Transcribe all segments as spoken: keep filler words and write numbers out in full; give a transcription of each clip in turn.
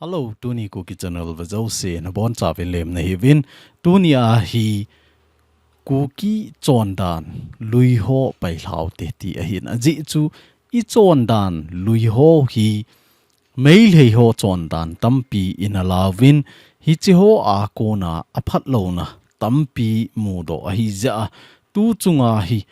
Hello, tuni Kuki Channel vea jouse nabonchauvin lemna hiuvin. Tuni a hi Kuki chondan lui ho pailhau te ti ahin, ajeh chu i chondan lui ho hi Meitei ho chondan tampi ina lauvin, hiche ho a kona aphatlouna tampi mudoh ahi jeh a, tu chunga hi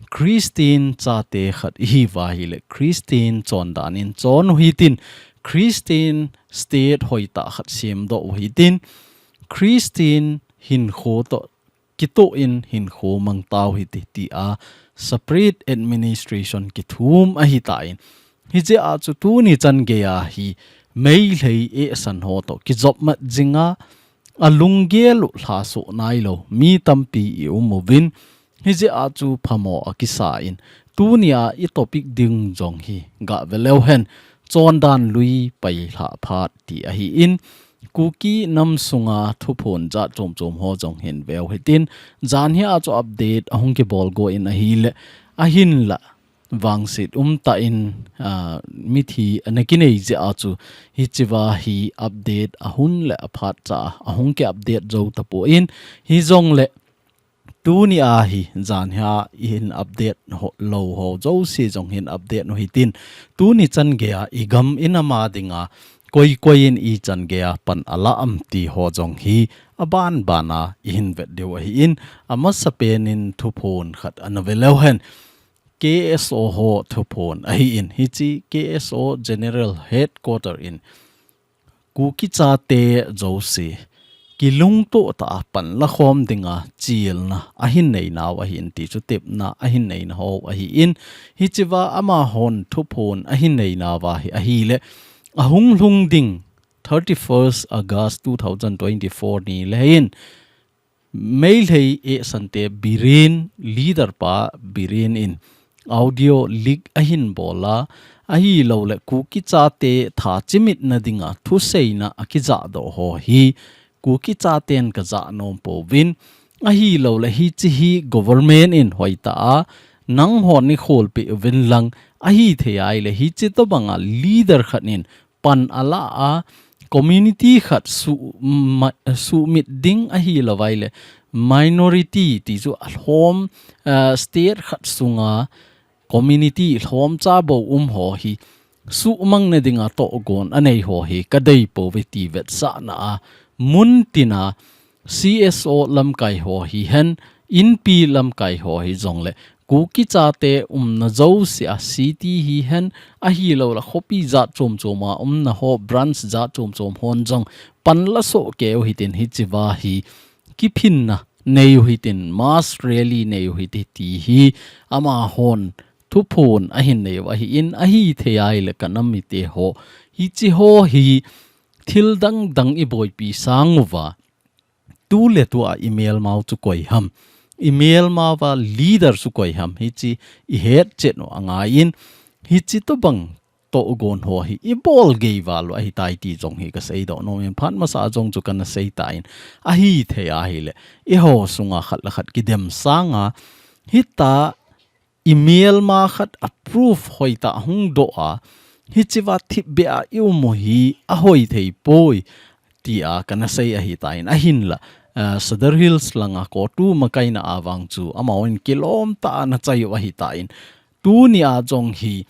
Christian chate khat ihiuva ahile Christian chondan in chon u hitin, Christian state hoitah khat semdoh u hitin, Christian hinkho toh kitoh in hinkho mang tau hite tia separate administration kithum ahitan, hijeh a chu tuni chan geiya hi Meitei esan ho toh kijopmat jinga, alunggel u lhasoh nailou mi tampi i um uvin, hijeh a chu phamo akisa in, tunia i topic ding jong hi gave leu hen, chondan lui pailhah phat ti ahin, Kuki nam sunga thuphon jat chom chom ho jong hin veu hitin, jan hia chu update ahung kibol go in ahile, ahinla vangset umtah in, ah, mithi ana kinei jeh a chu hichea hi update ahun le aphat cha ahung ki update jou tapon, hijongle tuni a hi jan hia i hin update ho, lou ho jouse jong hin update u hitin, tuni chan geiya i gam i nam a dinga koi koi in ichan geiya pan ala am ti ho jong hi aban bana i hin vet diu ahin, amasapen in thuphon khat ana ve leu hen. K S O ho thuphon ahin, hiche K S O General Headquarter in Kuki chate jouse kilungtoh tah a pan lakhom dinga chilna ahin neinau ahin ti chu tepna ahin neina ho ahin, hichea amahon thuphon ahin neinauva hi ahile, ahung lhung ding thirty-first August two thousand twenty-four ni le hin Meitei esan te Biren, leader pa Biren in audio leak ahin bol a, ahilouleh Kuki chate tha chimitna dinga thuseina akijahdoh ho hi Kuki chaten kajah nom pouvin, ahilouleh hiche hi government in hoitah a nanghon nei kholpeh uvin lang, ahithei ahile hiche tobanga leader khat in pan ala a, community khat su-, ma-, sumit ding ahilou vaile minority ti chu alhom, ah, state khat sunga community lhomcha bou um ho hi suhmang na dinga tohgon anei ho hi kadei pouve ti vetsahna a, muntina C S O lamkai ho hihen, Inpi lamkai ho hijongle, Kuki chate umna jousea city hihen, ahilouleh khopi jat chom choma umna ho branch jat chom chom hon jong pan lasoh kei u hitin hichea hi kiphinna nei u hitin mass rally nei u hite ti hi amahon thuphon ahin nei u ahin, ahithei ahile ka nam mite ho, hiche ho hi thil dang dang i boipi sang uva, tu le tua i melmau chu koi ham, i melmauva leader chu koi ham, hiche i hetchet u angaiyin, hiche tobang tohgon ho hi i bol gei val u ahitai ti jong hi ka seidoh nom in, phat masa jong chu kana seitan, ahithei ahile eiho sunga khat le khat kidem sanga, hitia i melma khat a proof hoitah hung doh a, hichea thipbeh a i um u hi ahoi thei poi, tia kana sei ahitan, ahinla, ah, Sadar Hills langa CoTU makaina a vang chu amahon kilom tah a ana chai u ahitan, tunia jong hi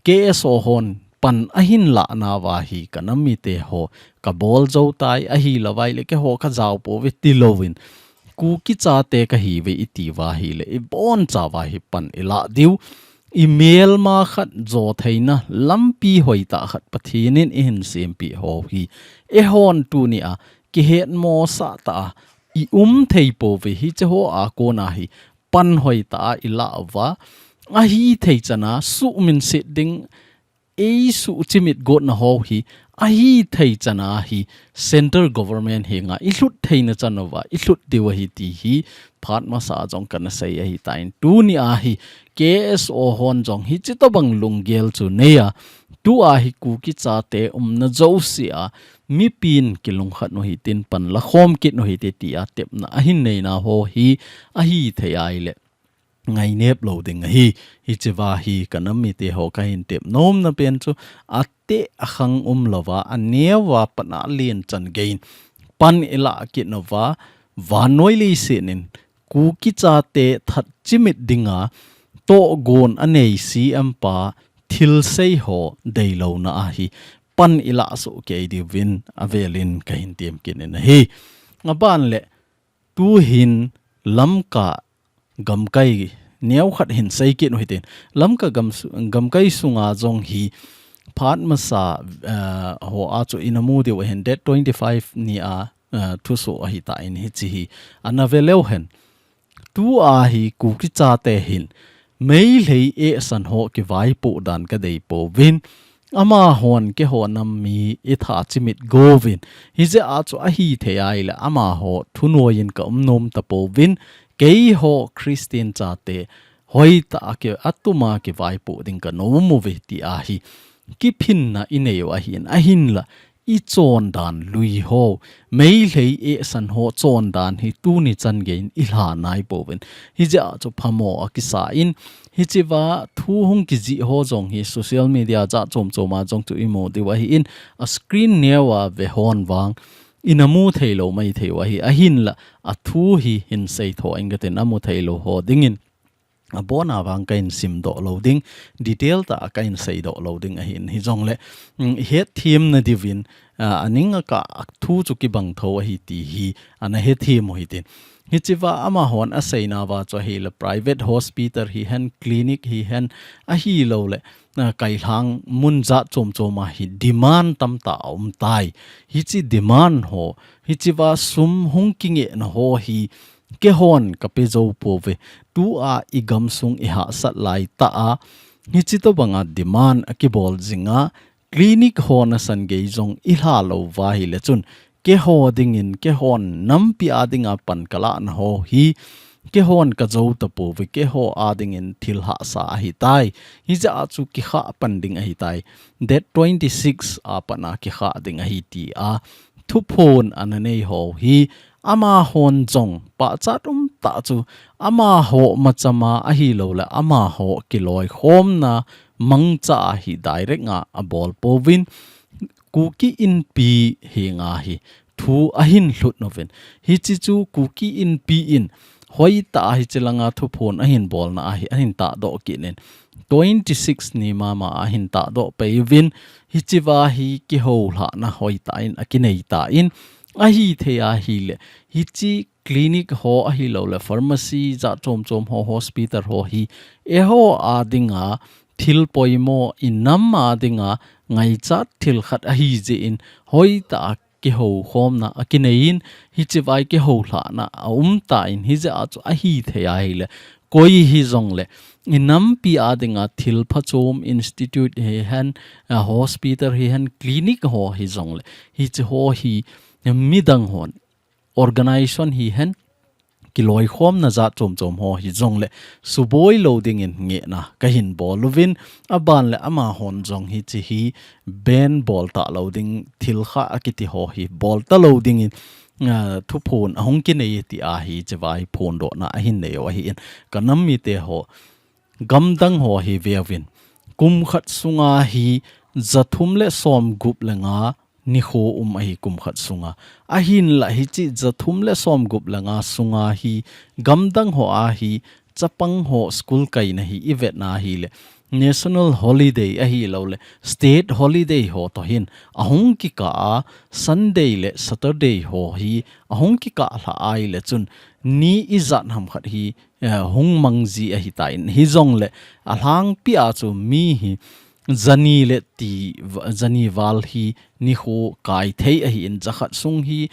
K S O hon pan ahin lah nauva hi ka nam mite ho ka bol jou tai, ahilou vaile keiho ka jao pouve ti louvin, Kuki chate ka hiuve i tiuva ahile, i bonchauva hi pan i lah diu, i melma khat jo theina lampi hoitah khat Pathen in eihin sempeh ho hi, eihon tunia kihetmosah tah a i um thei pouve, hiche ho a kona hi pan hoitah a i lah uva, ahithei chana suhminset ding, ei suhchimit gotna ho hi, ahithei chana hi central government henga i lhut theina chan uva i lhut diu ahi ti hi phat masa jong kana sei ahitan, tunia hi K S O hon jong hiche tobang lunggel chu neiya, tua hi Kuki chate umna jousea mipin kilungkhat u hitin pan lakhom kit u hite tia tepna ahin nei nau ho hi, ahithei ahile ngainep lou ding ahi. Hichea hi ka nam mite ho kahin tep nomna pen chu, ateh akhang umlouva, aneo a pat a len chan geiyin pan ilah kit uva, vannoi leiset in Kuki chate that chimit dinga tohgon anei C M pa thilsei ho deilouna ahi pan ilah soh kei diuvin avelin kahin tem kit in ahi. Aban le tuhin Lamka gamkai neokhat hin sei kit u hitin. Lamka gam, gamkai sunga jong hi phat masa, eh, ho a chu ina mu diu ahin date twenty-five ni a, eh, thusoh ahitan hiche hi. Ana ve leu hen. Tua hi Kuki chate hin Meitei eisan ho kivaipoh dan kadei pouvin. Amahon keiho nam mi itha chimit gouvin. Hijeh a chu ahithei ahile amaho thunoiyin ka um nom tapouvin. Keiho Christian chate hoitah a ki, atuma kivaipoh ding ka nom uve ti ahi. Kiphinna inei u ahin, ahinla ichondan lui ho, Meitei eisan ho chondan hi tuni chan geiyin ilha nai pouvin. Hijeh a chu phamo akisa in, hichea thu hung kijih ho jong hi social media jat chom chom a jong chu imu diu ahin, a screen neo a ve hon vang ina mu thei lou maithei u ahi, ahinla athu hi hin sei tho inge tin amu thei lou ho dingin. Abon a vang kahin simdoh lou ding, detail tah a kahin seidoh lou ding ahin, hijongle, mm, hetthem na diuvin, ah, aning a ka thu chu kibang tho ahi ti hi, ana hethem u hitin. Hichea amahon aseina uva chu ahile private hospital hihen, clinic hihen, ahilouleh, ah, kailhang mun jat chom chom a hi demand tamtah aum tai. Hiche demand ho, hichea sum hung kingehna ho hi, keihon kape jou pouve. Tua igamsung ihahsat laitah a, hiche tobanga demand akibol jinga, clinic ho nasan gei jong ilha lou uva ahile chun, keiho dingin, keihon nampi a dinga pan kalahna ho hi, keihon kajou tapouve, keiho a dingin thil hahsa ahitai. Hijeh a chu kikhah pan ding ahitai. Date twenty-six a pat a kikhah ding ahi tia thuphon ana nei ho hi, amahon jong pachat umtah chu, amaho machama ahilouleh amaho kiloikhomna mangcha a hi direct a abol pouvin, Kuki Inpi henga hi thu ahin lhut uvin. Hiche chu Kuki Inpi in hoitah a hiche langa thuphon ahin bolna ahi, ahin tahdoh kit in. Twenty-six ni mama ahin tahdoh pei uvin, hichea hi kihoulhahna hoitah in akinei tan, ahithei ahile, hiche clinic ho ahilouleh pharmacy jat chom chom ho, hospital ho hi, eiho a dinga thil poimo, inam a dinga ngaichat thil khat ahi jeh in, hoitah a kihoukhomna akinei in, hichea hi kihoulhahna aum tan, hijeh a chu ahithei ahile, koi hijongle, inampi a dinga thil phachom institute hihen, ah, hospital hihen, clinic ho hijongle, hiche ho hi midang hon, organization hihen, kiloikhomna jat chom chom ho hijongle, suboi lou dingin ngehna kahin bol uvin, aban le amahon jong hiche hi ban bol talou ding, thil khah akiti ho hi bol talou dingin, ah, thuphon ahung kinei ti ahi, hichea hi phondohna ahin nei u ahin, ka nam mite ho, gamdang ho hi veuvin. Kum khat sunga hi jathum le somgup le nga nikho um ahi kum khat sunga. Ahinla hiche jathum le somgup le nga sunga hi gamdang ho a hi chapang ho school kaina hi ivetna ahile, national holiday ahilouleh state holiday ho toh hin ahung kikah a, Sunday le Saturday ho hi ahung kikah lhah ahile chun ni ijat ham khat hi, eh, hung mang ji ahitan, hijongle alhangpi a chu mi hi jani le ti, jani val hi nikho kai thei ahin, jakhat sung hi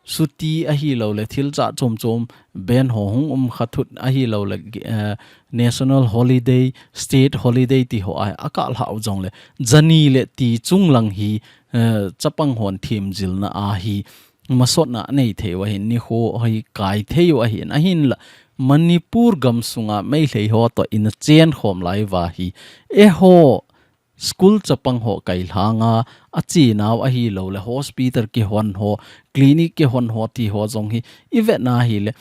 chuti ahilouleh thil jat chom chom ban ho hung um kha thut ahilouleh, eh, national holiday, state holiday ti ho a, akah lhah u jongle jani le ti chunglang hi, eh, chapang hon themjilna a hi masotna anei thei u ahin, nikho hi kai thei u ahin, ahinla Manipur gamsunga Meitei ho toh ina chenkhom lai uva hi, eiho school chapang ho kailhanga, achenau ahilouleh hospital kihon ho, clinic kihon ho ti ho jong hi ivetna ahile,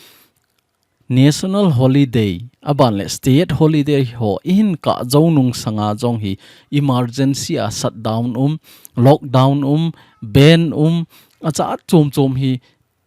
national holiday, aban le state holiday ho ihin kah jou nung sanga jong hi emergency a shutdown um, lockdown um, ban um, achat chom chom hi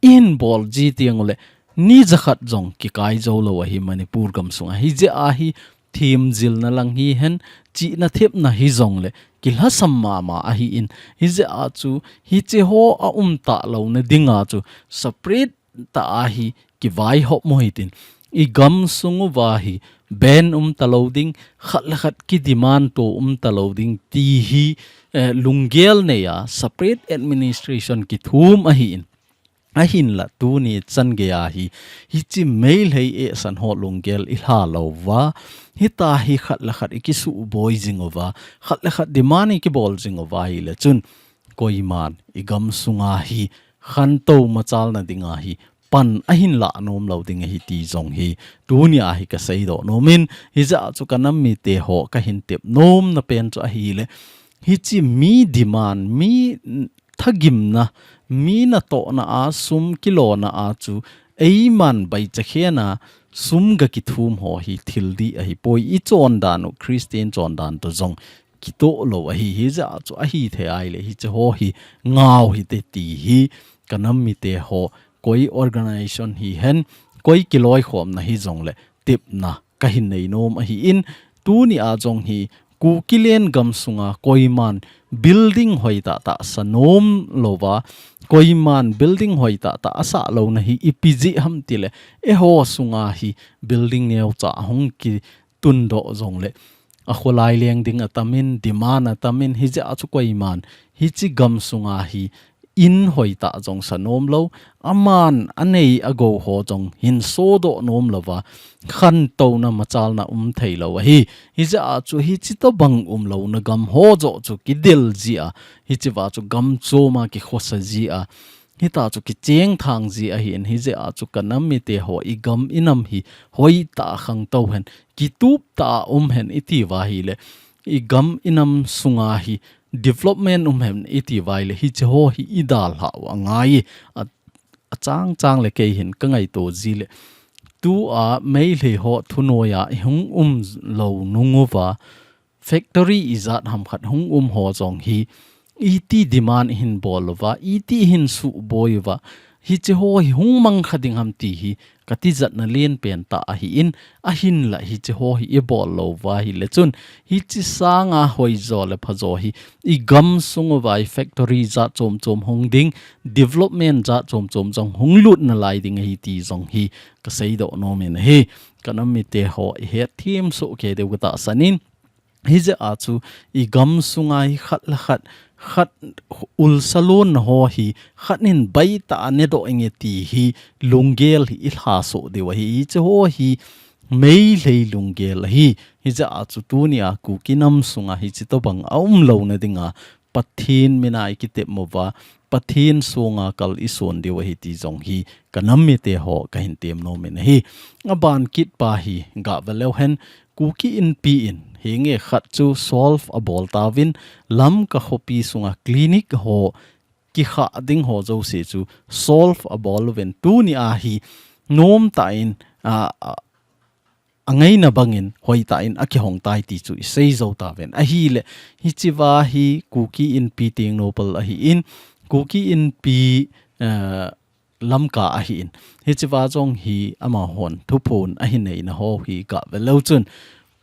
ihin bol ji teng ule, ni jakhat jong kikai jou lou ahi Manipur gamsunga. Hijeh a hi themjilna lang hihen, chihna thepna hijongle kilhasam mama ahin. Hijeh a chu hiche ho aum talouna dinga chu separate tah a hi kivaihop mo hitin. I gamsung uva hi ban um talou ding, khat le khat kidemand to um talou ding ti hi, eh, lunggel nei a separate administration kithum ahin. Ahinla tuni chan geiya hi, hiche Meitei eisan ho lunggel ilha louva, hita hi khat le khat ikisuhboi jing uva, khat le khat demand ikibol jing uva ahile chun, koiman i gamsunga hi khantou machalna dinga hi pan ahin lah nom lou ding ahi ti jong hi tunia hi kaseidoh nomin, hijeh a chu kanam mite ho kahin tep nomna pen chu ahile, hiche mi demand, mi thagimna, mi natohna a sum kilona a chu eiman baichakhen a sum gakithum ho hi thil dih ahipoi, i chondan u Christian chondan toh jong kitoh lou ahi. Hijeh a chu ahithei ahile hiche ho hi ngau hite ti hi kanam mite ho, koi organization hihen, koi kiloikhomna hijongle tepna kahin nei nom ahin, tunia jong hi Kukiland gamsunga koiman building hoitah tah sa nom louva, koiman building hoitah tah asah louna hi ipi jeh ham tile, eiho sunga hi building neocha hung kitundoh jongle, akholai leng ding atamin, demand atamin, hijeh a chu koiman hiche gamsunga hi in hoitah jong sa nom lou, aman anei agou ho jong hin sodoh nom louva, khantouna machalna um thei lou ahi. Hijeh a chu hiche tobang um louna gam ho joh chu kidel jia, hichea chu gam choma kikhosa jia, hita chu kichengthang ji ahin, hijeh a chu kanam mite ho i gam i nam hi hoitah khangtou hen, kitup tah a um hen iti uva ahile, i gam i nam sunga hi development um hen iti uva ahile, hiche ho hi idalhah u angai, a, achang chang le keihin kangaito jile. Tua Meitei ho thunoiya ihung um lou nung uva, factory ijat ham khat hung um ho jong hi, iti demand ihin bol uva, iti ihin suhboi uva, hiche ho hi hung mangkha ding ham ti hi, katijatna lenpen tah ahin, ahinla hiche ho hi ibol lou uva ahile chun, hiche sanga hoijo le phajo hi, i gamsung uva i factory jat chom chom hung ding, development jat chom chom jong hung lut nalai ding ahi ti jong hi, kaseidoh nomin ahi. Kanam mite ho ihet them soh kei diu katahsan in, hijeh a chu i gamsunga hi khat le khat, khat ulsa lonna ho hi, khat in baitah a nedoh inge ti hi, lunggel hi ilha soh diu ahi, hiche ho hi Meitei lunggel ahi, hijeh a chu tunia Kuki nam sunga hiche tobang aum louna dinga, Pathen mina ikitep uva, Pathen songa kal ison diu ahi ti jong hi, kanam mite ho kahin tem nomin ahi. Aban kit pa hi, gah veleu hen, Kuki Inpi in, hinge khat chu solve abol tauvin, Lamka khopi sunga clinic ho kikhah ding ho jouse chu solve abol uvin, tunia hi nomtah in, a, a, angaina bangin hoitah in akihong tai ti chu isei jou tauvin. Ahile, hichea hi Kuki Inpi teng nopal ahin, Kuki Inpi, eh, Lamka ahin. Hichea jong hi amahon thuphon ahin neina ho hi gah veleu chun,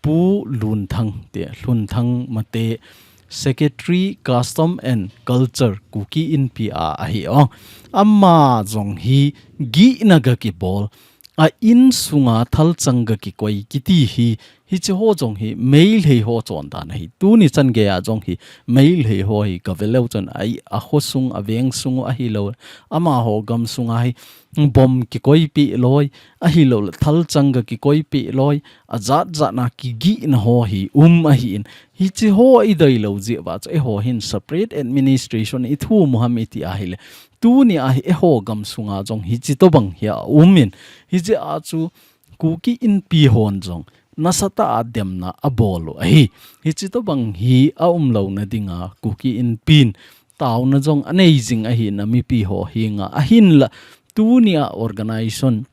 Pu Lunthang te, Lunthang Mate, Secretary Custom and Culture Kuki Inpi a ahi ong. Ama jong hi gihna gakibol, a insunga thalchang gakikoi kiti hi, hiche ho jong hi Meitei ho chondan ahi. Tuni chan geiya jong hi Meitei ho hi gah veleu chun a, akhosung, avengsung u ahilou, amaho gamsunga hi bomb kikoipeh loi, ahilou le thalchang gakikoipeh loi, ajat jat na kigihna ho hi um ahin. Hiche ho idei lou jeh uva chu eiho hin separate administration ithum u ham iti ahile, tunia hi eiho gamsunga jong hiche tobang hi aumin. Hijeh a chu Kuki Inpi hon jong nasatah a demna abol u ahi. Hiche tobang hi aum louna dinga Kuki Inpin taona jong anei jing ahina mipi ho henga, ahinla tunia organization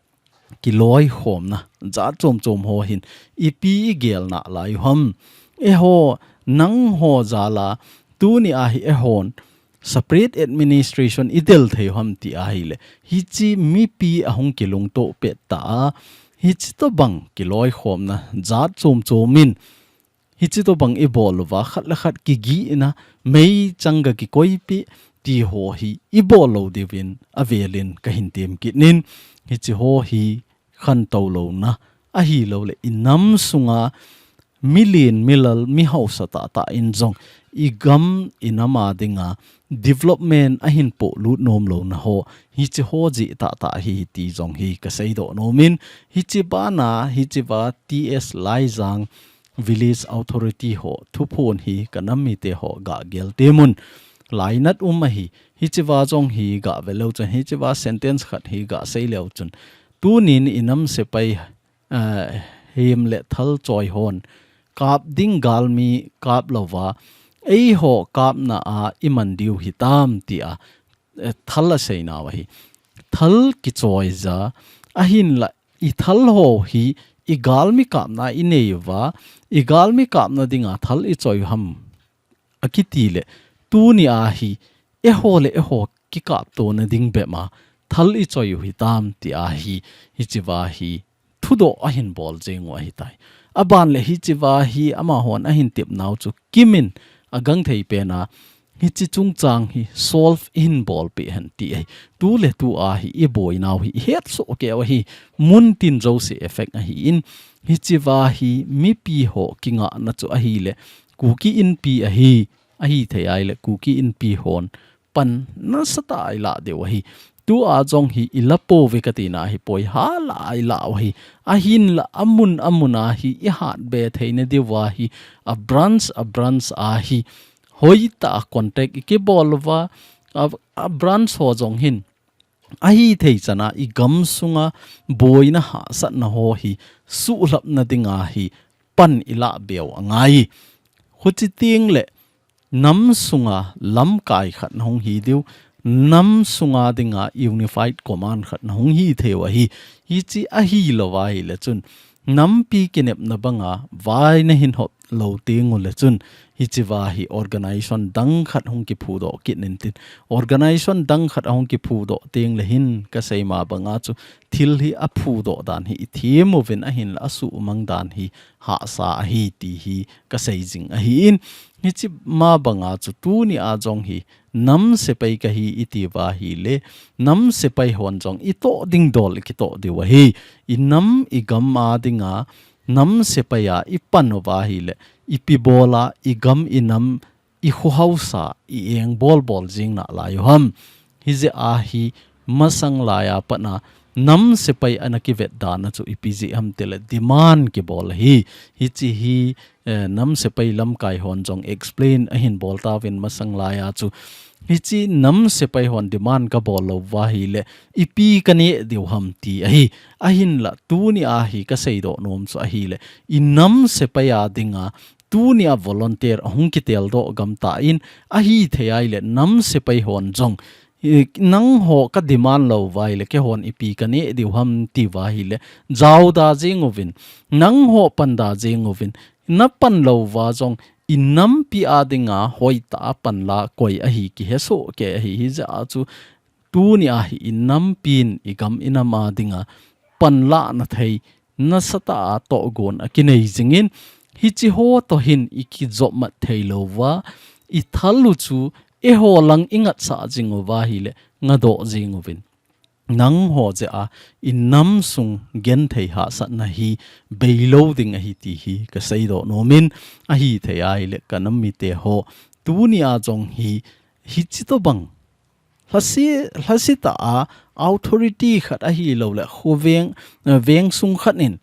kiloikhomna jat chom chom ho hin ipi igel nalai u ham? Eiho, nangho jal a tuni a hi eihon separate administration idel thei u ham ti ahile, hiche mipi ahung kilungto pet ta a, hiche tobang kiloikhomna jat chom chom in hiche tobang ibol uva, khat le khat kigihna, meichang ga kikoipi, ti ho hi ibol lou diuvin avelin kahin tem kit in, hiche ho hi khantou louna ahilou le, inam sunga milen milal, mihaosa tahtah in jong igam inam a dinga development ahin polut nom louna ho, hiche ho jeh tahtah ahi ti jong hi kaseidoh nom in, hiche bana, hiche va T S Laijang Village Authority ho thuphon hi kanam mite ho gagel temun. Lainat um ahi, hiche va jong hi gave leu chun, hiche va sentence khat hi gasei leu chun, tunin inam sepai, eh, hem le thal choi hon kap ding galmi kap louva, eiho kapna a iman diu hitam tia, eh, thal aseinau ahi. Thal kichoija, ahinla ithal ho hi igalmi kapna inei uva, igalmi kapna dinga thal ichoi u ham akiti le, tuni a hi eiho le eiho kikaptona ding bep ma thal ichoi u hitam ti ahi, hiche va hi thudoh ahin bol jeng u ahitai. Aban le hiche va hi amahon ahin tepnau chu kimin agangthei pena, hiche chungchang hi solve ihin bolpeh hen ti ahi. Tu le tu a hi iboinau hi ihetsoh keu ahi, muntin jouse effect ahin, hiche va hi mipi ho kingahna chu ahile, Kuki Inpi ahi, ahithei ahile, Kuki Inpi hon pan nasatah a ilah diu ahi. Tu a jong hi ilah pouve katina ahipoi, hala a ilah u ahi. Ahinla amun amun a hi ihatbe theina diuva hi, a branch a branch a hi hoitah a contact ikibol uva, a, a branch ho jong hin ahithei chan a igam sunga boina hahsatna ho hi suhlhapna dinga hi pan ilah beu angai. Huchi teng le nam sunga lamkai khat nahung hi diu, nam sunga dinga unified command khat nahung hithei u ahi. Hiche ahilou va ahile chun, nampi kinepna banga vai nahin hop lou teng ule chun, hiche va hi organization dang khat hung kiphudoh kit intin, organization dang khat ahung kiphudoh teng le hin kasei ma banga chu thil hi aphudoh dan hi ithem uvin, ahinla asuhmang dan hi hahsa ahi ti hi kasei jing ahin, hiche ma banga chu tuni a jong hi nam sepai kahi iti uva ahile, nam sepai hon jong itoh ding dol ikitoh diu ahi. Inam igam a dinga nam sepai a ipan uva ahile, ipi bol a igam inam ikhuhaosa ieng bolbol jing nalai u ham? Hijeh a hi masang lai a pat a nam sepai ana kivet dan a chu ipi jeh ham tile demand kibol ahi. Hiche hi, eh, nam sepai lamkai hon jong explain ahin bol tauvin masang lai a chu, hiche nam sepai hon demand kabol lou uva ahile ipi kaneh diu ham ti ahi. Ahinla tuni a hi kaseidoh nom chu ahile, inam sepai a dinga tuni a volunteer ahung kiteldoh gamtah in, ahithei ahile nam sepai hon jong, eh, nangho kademand lou uva ahile keihon ipi kaneh diu ham ti uva ahile, jaoda jeng uvin, nangho panda jeng uvin, napan lou uva jong inampi a dinga hoitah a panla koi ahi kihesoh kei ahi. Hijeh a chu tuni a hi inampin igam inam a dinga panlahna thei nasatah a tohgon akinei jingin, hiche ho toh hin ikijopmat thei lou uva, ithal u chu eiho lang ingatsah jing uva ahile ngadoh jeng uvin, nangho jeh a inam sung genthei hahsatna hi beilou ding ahi ti hi kaseidoh nom in, ahithei ahile kanam mite ho, tuni a jong hi hiche tobang lhase, lhase tah a authority khat ahilou le, khoveng, eh, veng sung khat in,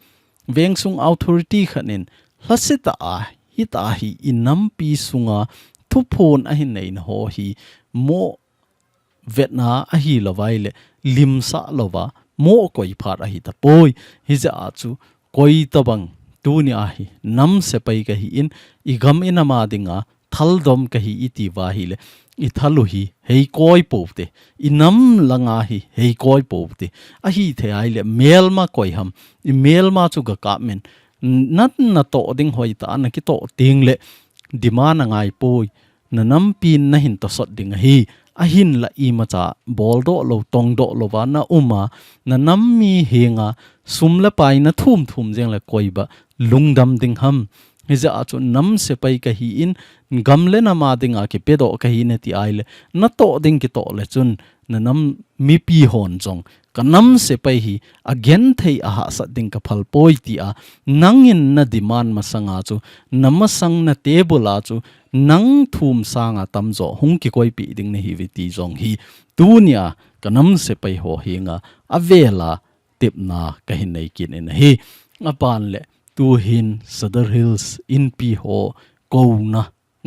veng sung authority khat in, lhase tah a, hitia hi inampi sunga thuphon ahin neina ho hi, moh vetna ahilou va ahile, limsah louva, mohkoi phat ahi tapoi. Hijeh a chu, koi tobang, tuni a hi, nam sepai kahi in, igam inam a dinga, kaldom kahi iti uva ahile, i thal u hi heikoi pou te, i nam langa hi heikoi pou te. Ahithei ahile, melma koi ham, i melma chu ga kap men, natna toh ding hoitah a na kitoh teng le, demand angai poi, na nampi in na hin tosot ding ahi, ahinla imacha boldoh lou, tongdoh lou va na um a, na nam mi henga sum le pai na thum thum jeng le koi ba lungdam ding ham. Hijeh a chu nam sepai kahi in, gam le nam a dinga kipedoh kahi in ati ahile, na toh ding kitoh le chun, na nam mipi hon jong, ka nam sepai hi, agenthei a hahsat ding ka phal poi tia, nangin na demand masanga chu, na masang na table a chu, nang thum sanga tamjo hung kikoipeh ding nahiuve ti jong hi, tunia ka nam sepai ho henga, avela tepna kahin nei kit in ahi. Aban le, tuhin Sadar Hills Inpi ho kouna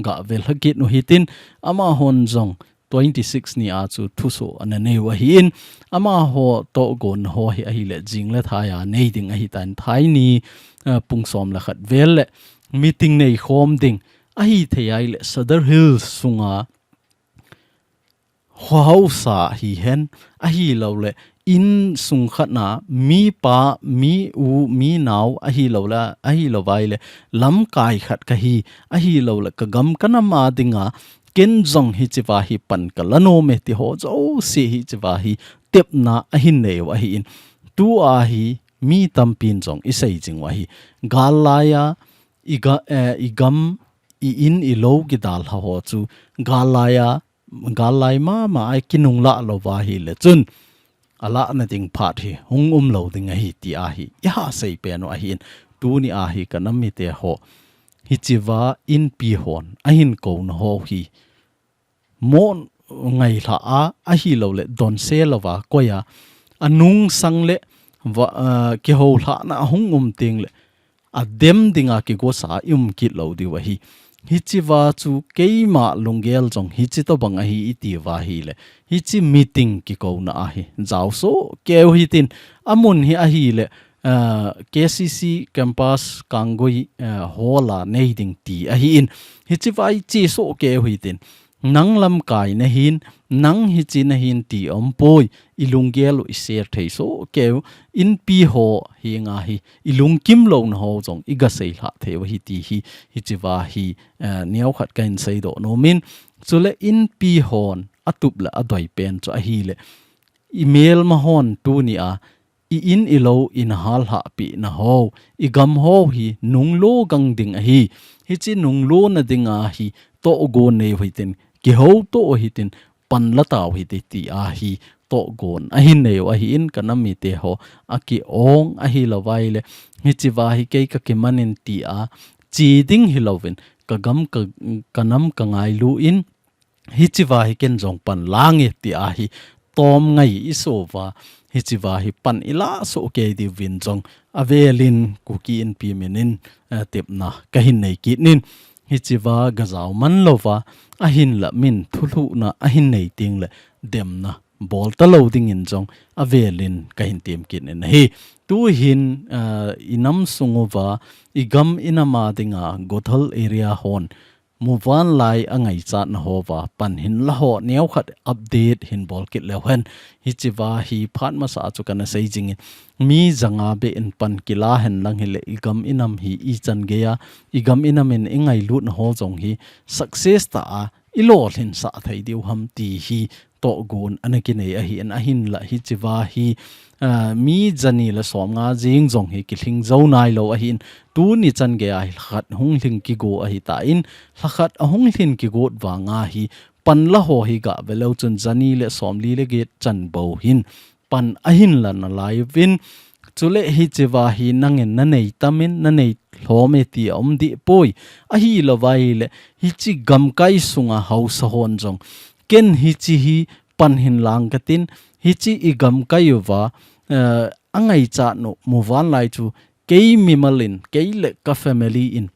ga velha kit u hitin, amahon jong twenty six ni a chu thusoh ana nei u ahin, amaho tohgon ho hi ahile jing le thai a nei ding ahitan, thai ni, eh, pung som le khat vel le meeting nei khom ding, ahithei ahile Sadar Hills sunga kho hausa hihen, ahilou le, in sung khat na, mi pa, mi u, mi nao, ahilou le, ahilou vai le, lamkai khat kahi, ahilou le, ka gam ka nam a dinga, ken jong hichea hi pan ka la nom e ti ho jouse hichea hi, tepna ahin nei u ahin. Tua hi, mi tampin jong i sei jing u ahi. Gal laia, i ga, eh, i gam, i in, i lou kidalha ho chu, gal laia, gal lai mama a i kinunglah lou va ahile chun, alahna ding phat hi hung um lou ding ahi tia hi i ha sei pen u ahin, tunia hi ka nam mite ho, hichea Inpi hon ahin kouna ho hi, mo ngailha a, ahilou le donse lou va koi a, anungsang le va, ah, kihoulhahna ahung um teng le, adem dinga kigosa i um kit lou diu ahi. Hichea chu keima lunggel jong hichi tobang ahi i ti uva ahile, hichi meeting kikouna ahi, jaosoh keu hitin, amun hi ahile, ah, K C C campus Kanggui, ah, hall a nei ding ti ahin, hichea i chesoh keu hitin, nang lamkai nahin, nang hichi nahin ti aumpoi, i lunggel u i share thei soh keu, Inpi ho henga hi, i lungkim louna ho jong i ga seilhah thei u ahi ti hi, hichea hi, eh, neokhat kahin seidoh nom in, chule Inpi hon atup le adoi pen chu ahile, i melma hon tunia, i in i lou i na hallhah peh na ho, i gam ho hi nunglo gang ding ahi. Hichi nunglo na dinga hi tohgon nei u hitin, kihoutoh u hitin, pan la tau hite tia hi tohgon ahin nei u ahin, ka nam mite ho, aki-ong ahilou vai le, hichea hi kei ka kiman in tia, che ding hilouvin, ka gam ka, ka nam ka ngailu in, hichea hi ken jong pan lang e tia hi tom ngai i soh uva, hichea hi pan i la soh kei diuvin jong avelin Kuki Inpi min in, eh, tepna kahin nei kit in, hichea ga jao man louva, ahinla min thulhuhna ahin nei teng le demna bol talou dingin jong avelin kahin tem kit in ahi. Tuhin, eh, i nam sung uva, i gam i nam a dinga Gothal area hon, muvanlai a ngaichatna houva pan hin la ho neokhat update hin bol kit leu hen. Hichea hi phat masa a chu kana sei jingin, mi janga beh in pan kila hen lang hile, i gam i nam hi i chan geiya, i gam i nam in i ngailutna ho jong hi success tah a i lolhinsah thei diu ham ti hi tohgon ana kinei ahin, ahinla hichea hi, ah, mi jani le somnga jeng jong hi kilhing jou nailou ahin, tuni chan geiya hi lhakhat hung lhing kigo ahitan, lhakhat ahung lhin kigot vanga hi pan la ho hi ga ve leu chun jani le somli le get chan bou hin pan ahin la nalai uvin, chule hichea hi nangin na nei tam in, na nei lhom e ti aum deh poi. Ahilou vai le, hichi gamkai sunga haosa hon jong, ken hichi hi pan hin lang katin, hichi i gamkai uva, eh, a ngaichat u muvanlai chu kei mimal in, kei le ka family in,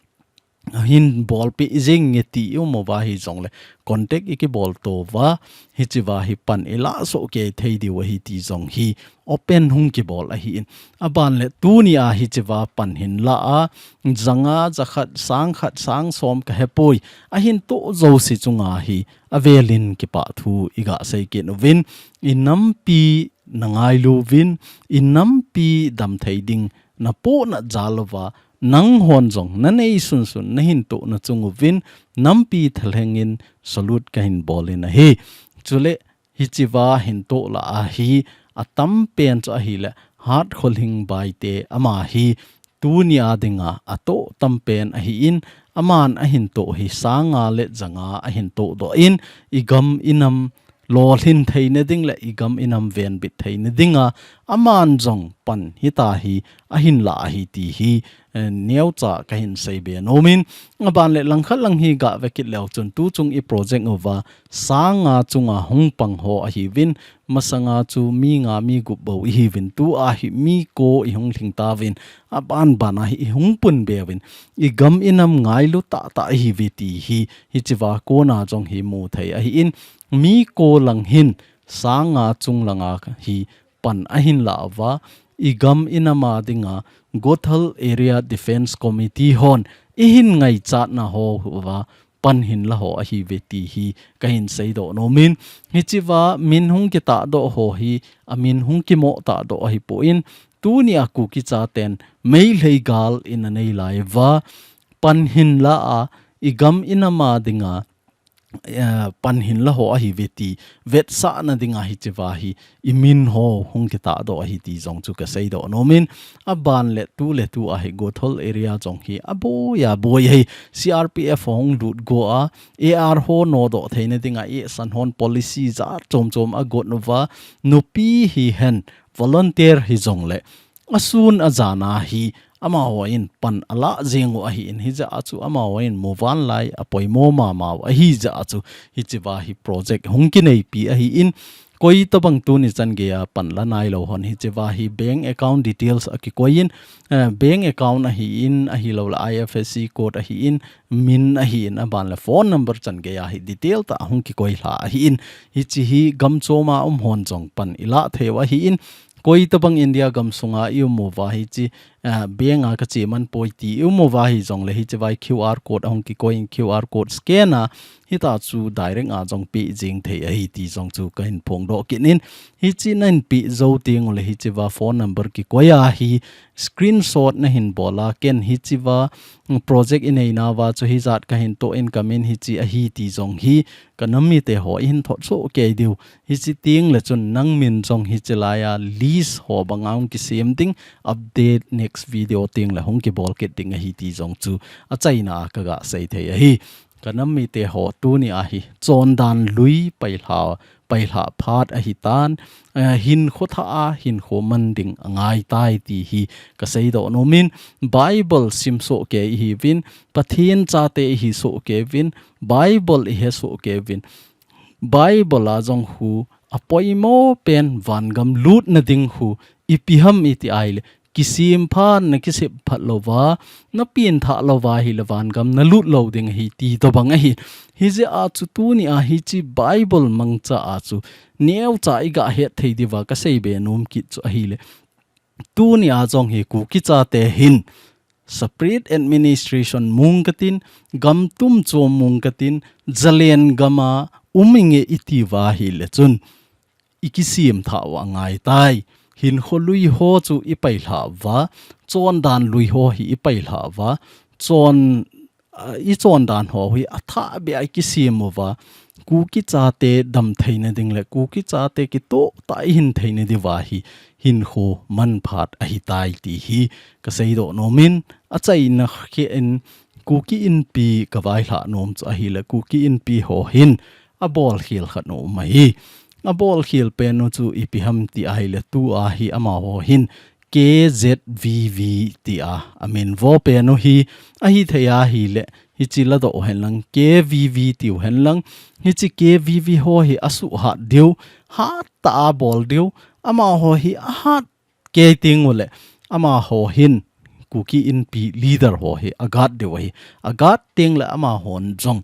hin bolpeh jing nge ti i um uva hijongle contact i kibol touva, hichea hi pan i lah soh kei thei diu ahi ti jong hi open hung kibol ahin. Aban le tunia hichea pan hin lah a, janga, jakhat, sangkhat, sangsom ka hepoi, ahin toh jouse chunga hi avelin kipah thu i ga sei kit uvin, i nampi na ngailu uvin, i nampi dam thei ding na pohnat jal uva, nang hon jong na nei sunsun na hin toh na chung uvin, nampi thalheng in salute ka hin bol in ahi. Chule hichea hin toh lah a hi atam pen chu ahile, Hat Kholhing Baite ama hi tunia dinga atoh tam pen ahin, aman ahin toh hi sanga le janga ahin toh doh in, i gam i nam lolhin theina ding le i gam i nam venbit theina dinga aman jong pan hitia hi ahin lah ahi ti hi, eh, neocha ka hin sei be nom in. Aban le langkhat lang hi ga ve kit leu chun tu chung i project uva sanga chunga hung pang ho ahiuvin, masanga chu mi nga mi gup bou i hiuvin, tua hi mi ko i hung lhing tauvin, aban bana hi i hung pun be uvin, i gam i nam ngailu tahtah i hiuve ti hi hichea kona jong hi mu thei ahin, mi ko lang hin sanga chung langa hi pan ahin lah uva, i gam i nam a dinga Gothal Area Defence Committee hon i hin ngaichatna ho uva pan hin la ho ahiuve ti hi ka hin sei doh nom in, hichea min hung kitah doh ho hi amin hung kimoh tah doh ahipon, tunia Kuki chaten Meitei gal i na nei lai uva, pan hin lah a, i gam i nam a dinga, eh, pan hin la ho ahiuve ti vetsahna dinga hichea hi i min ho hung kitah doh ahi ti jong chu ka sei doh nom in. Aban le tu le tua hi Gothal area jong hi aboi aboi ahi, C R P F hung lut go a, A R ho nodoh theina dinga i san hon policy jat chom chom a got uva, nupi hihen volunteer hijongle asun ajan a hi amahon pan alah jeng u ahin, hijeh a chu amahon muvanlai apoimo mama u ahi jeh a chu hichea hi project hung kineipi ahin, koi tabang tuni chan geiya pan la nailou hon hichea hi bank account details a kikoi in, eh, bank account ahin, ahilouleh I F S C code ahin, min ahin, aban le phone number chan geiya hi detail tah hung kikoi lha ahin, hiche hi gam chom a um hon jong pan i lah thei u ahin, koi tabang India gam sunga i um uva hiche, ah, bank a ka che man poi ti i um uva hijongle hichea hi Q R code ahung kikoi in Q R code scan a, hitia chu direct a jong pe jeng thei ahi ti jong chu ka hin phongdoh kit in, hiche na hin pe jou teng ule hichea phone number kikoi a hi screenshot na hin bol a, ken hichea, mm, project i neina uva chu hijat ka hin toh in ka min hiche ahi ti jong hi ka nam mite ho i hin thot soh kei diu. Hiche teng le chun nang min jong hiche laiya list ho banga hung kisem ding, update next video teng le hung kibol kit ding ahi ti jong chu achaina a ka ga sei thei ahi. Ka nam mite ho tunia hi chondan lui pailha, pailha phat ahitan, eh, hinkho thah a hinkho man ding angai tai ti hi ka sei doh nom in, Bible sim soh kei i hiuvin, Pathen chate i hi soh kei uvin, Bible i he soh kei uvin, Bible a jong khu apoimo pen vangam lutna ding khu ipi ham i ti ahile, kisem phat na kisem phat louva, na pengthah louva ahile vangam na lut lou ding ahi ti tobang ahi. Hijeh a chu tunia hiche Bible mangcha a chu neocha i ga het thei diuva ka sei be nom kit chu ahile, tunia jong hi Kuki chate hin separate administration mong katin, gam tum chom mong katin, Zalen gam a um inge i ti uva ahile chun i kisem thah u angai tai. Hinkho lui ho chu i pailha uva, chondan lui ho hi i pailha uva, chon, ah, i chondan ho hi athah beh a i kisem uva, Kuki chate dam theina ding le Kuki chate kitoh tah a i hin theina diuva hi hinkho man phat ahi tai ti hi ka sei doh nom in, achaina khen Kuki Inpi ka vaihlah nom chu ahile, Kuki Inpi ho hin abol khel khat u um ahi. Abol khel pen u chu ipi ham ti ahile, tua hi amaho hin K Z V V tia amin vo pen u hi, ahi thei ahile, hiche ladoh u hen lang, K V V tiu hen lang, hiche K V V ho hi asuh hat diu, hat tah a bol diu, amaho hi ahat kei teng ule, amaho hin Kuki Inpi leader ho hi aguard diu ahi. Aguard teng le amahon jong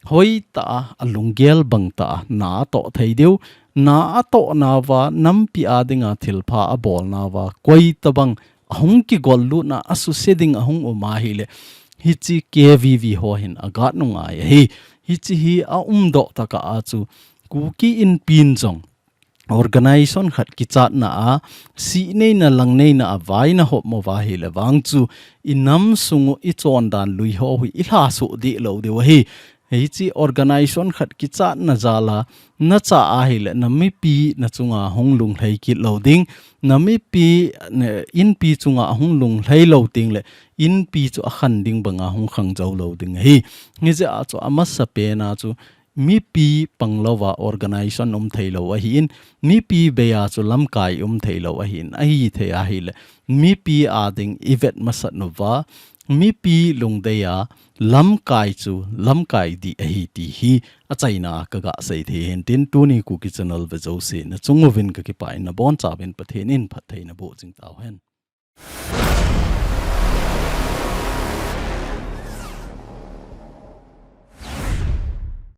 hoitah a, alunggel bangtah a na atoh thei diu. Na atohna uva, nampi a dinga thilpha abolna uva, koitabang ahung kigol lutna, asuse ding ahung um ahile, hiche K V V ho hin aguard u ngai ahi. Hiche hi aumdoh tokah a chu Kuki Inpi in jong organization khat kichatna a, sihneina, langneina a vaina hop mo uva ahile vang chu inam sung u ichondan lui ho hi ilhasoh deh lou diu ahi. Hiche organization khat kichatna jal a nacha ahile, na mipi na chunga hung lunglhai kit lou ding, na mipi, ne, Inpi chunga hung lunglhai lou teng le, Inpi chu akhan ding banga hung khang jou lou ding ahi. Hijeh a chu amasapen a chu mipi pang louva organization um thei lou ahin, mipi bei a chu lamkai um thei lou ahin, ahithei ahile, mipi a ding ivet masat uva, mipi lungdei a lamkai chu lamkai dih ahi ti hi achaina a kaga sei thei hin tin, tuni Kuki Channel ve jouse na chung uvin kakipah in, nabonchauvin Pathen in phatthei naboh jing tauhen.